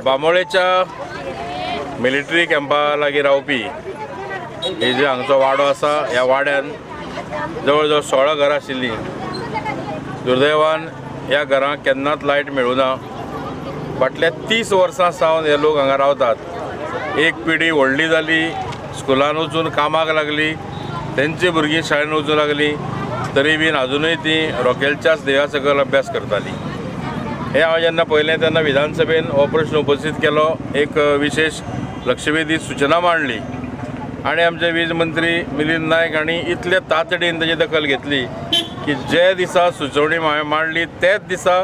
बांबोळेच्या मिलिटरी कॅम्पा लागीं रावपी हे जे हांगचो वाडो आसा, ह्या वाड्यान जवळ जवळ 16 घरां आशिल्लीं. दुर्दैवान ह्या घरांक केन्नाच लायट मेळूना. फाटल्या 30 वर्सां सावन हे लोक हांगा रावतात. एक पिढी व्हडली जाली, स्कुलान वचून कामाक लागली, तेंची भुरगीं शाळेन वचूं लागलीं, तरी बीन आजुनूय तीं रॉकेलच्याच देवा सकयल अभ्यास करतालीं. हें हांवें जेन्ना पळयलें तेन्ना विधानसभेन हो प्रश्न उपस्थीत केलो, एक विशेष लक्षवेधी सूचना मांडली आनी आमचे वीज मंत्री मिलिंद नायक हांणी इतले तातडीन ताजी दखल घेतली की जे दिसा सुचोवणी हांवें मांडली तेच दिसा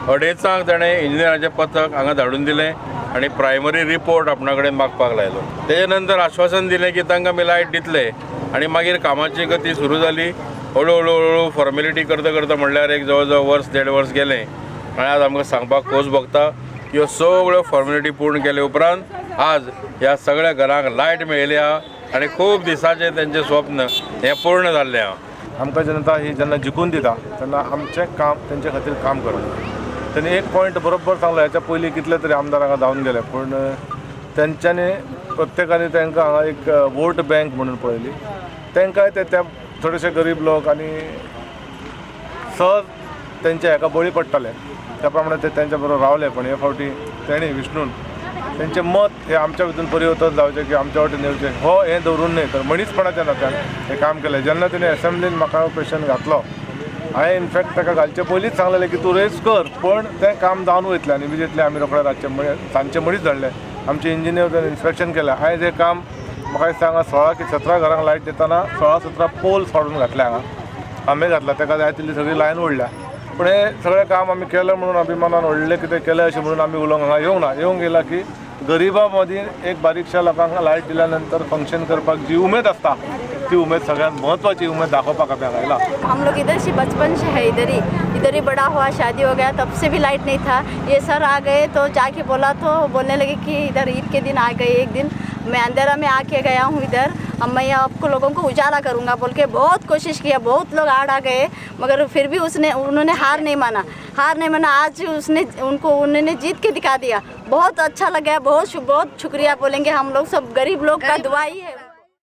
2:30 ताणें इंजिनियराचें पथक हांगा धाडून दिलें आनी प्रायमरी रिपोर्ट आपणा कडेन मागपाक लायलो. तेजे नंतर आश्वासन दिलें की तांकां आमी लायट दितले आनी मागीर कामाची गती सुरू जाली. हळू हळू हळू फॉर्मेलिटी करता करता म्हणल्यार एक जवळ जवळ वर्स 1.5 वर्स गेलें आनी आज आमकां सांगपाक खोस भोगता की ह्यो सगळ्यो फॉर्मेलिटी पूर्ण केले उपरांत आज ह्या सगळ्या घरांक लायट मेळिल्ली आहा आनी खूब दिसाचें तेंचें स्वप्न हें पूर्ण जाल्लें आहा. आमकां जनता ही जेन्ना जिखून दिता तेन्ना आमचें काम तेंचे खातीर काम करप. तेणी एक पॉयंट बरोबर सांगलो, ह्याच्या पयलीं कितले तरी आमदार हांगा धांवन गेले, पूण तेंच्यांनी प्रत्येकान तांकां हांगा एक वोट बँक म्हणून पळयली. तांकांय ते त्या थोडेशे गरीब लोक आनी सहज तेंच्या हेका बळी पडटाले, त्या प्रमाणे ते तेंच्या बरोबर रावले. पण हे फावटी तेणी विष्णून तेंचें मत हें आमच्या भितून परिवर्तन जावचें की आमच्या वटेन येवचें हो हें दवरून न्हय तर मनीसपणाच्या नात्यान हें काम केलें. जेन्ना तेणी एसेंब्लीन म्हाका क्वेश्चन घातलो, हांवें इनफॅक्ट ताका घालचे पयलींच सांगलेलें की तूं रेस कर, पण तें काम जावन वयतलें आनी इमिजिएटली आमी रोखडे रातचे सांजचे मदींच धाडलें. आमचे इंजिनियर इन्स्पेक्शन केलें. आयज हें काम म्हाका दिसता हांगा 16 की 17 घरांक लायट दितना 16-17 पोल सोडून घातले, हांगा आमी घातला, ताका जाय तितली सगळी लायन ओडल्या. पूण हें सगळें काम आमी केलें म्हणून अभिमानान व्हडलें कितें केलें अशें म्हणून आमी उलोवंक हांगा येवंक ना. येवंक येयला की गरिबां मदीं एक बारीकश्या लोकांक लायट दिल्या नंतर फंक्शन करपाक जी उमेद आसता ती उमेद सगळ्यात महत्वाची उमेद दाखोवपाक आमी हांगा आयला. हम लोग इधर से बचपन से है, इधर ही बड़ा हुआ, शादी हो गया, तब से भी लाइट नहीं था. ये सर आ गए तो जाके बोला तो बोलने लगे कि इधर ईद के दिन आ गए, एक दिन मैं अंधेरा में आके गया हूँ इधर, अब मैं आपको लोगों को उजाला करूँगा बोल के बहुत कोशिश किया, बहुत लोग आड़ आ गए, मगर फिर भी उसने उन्होंने हार नहीं माना, हार नहीं माना. आज उसने उनको उन्होंने जीत के दिखा दिया, बहुत अच्छा लगा, बहुत बहुत शुक्रिया बोलेंगे हम लोग, सब गरीब लोग का दुआ ही है.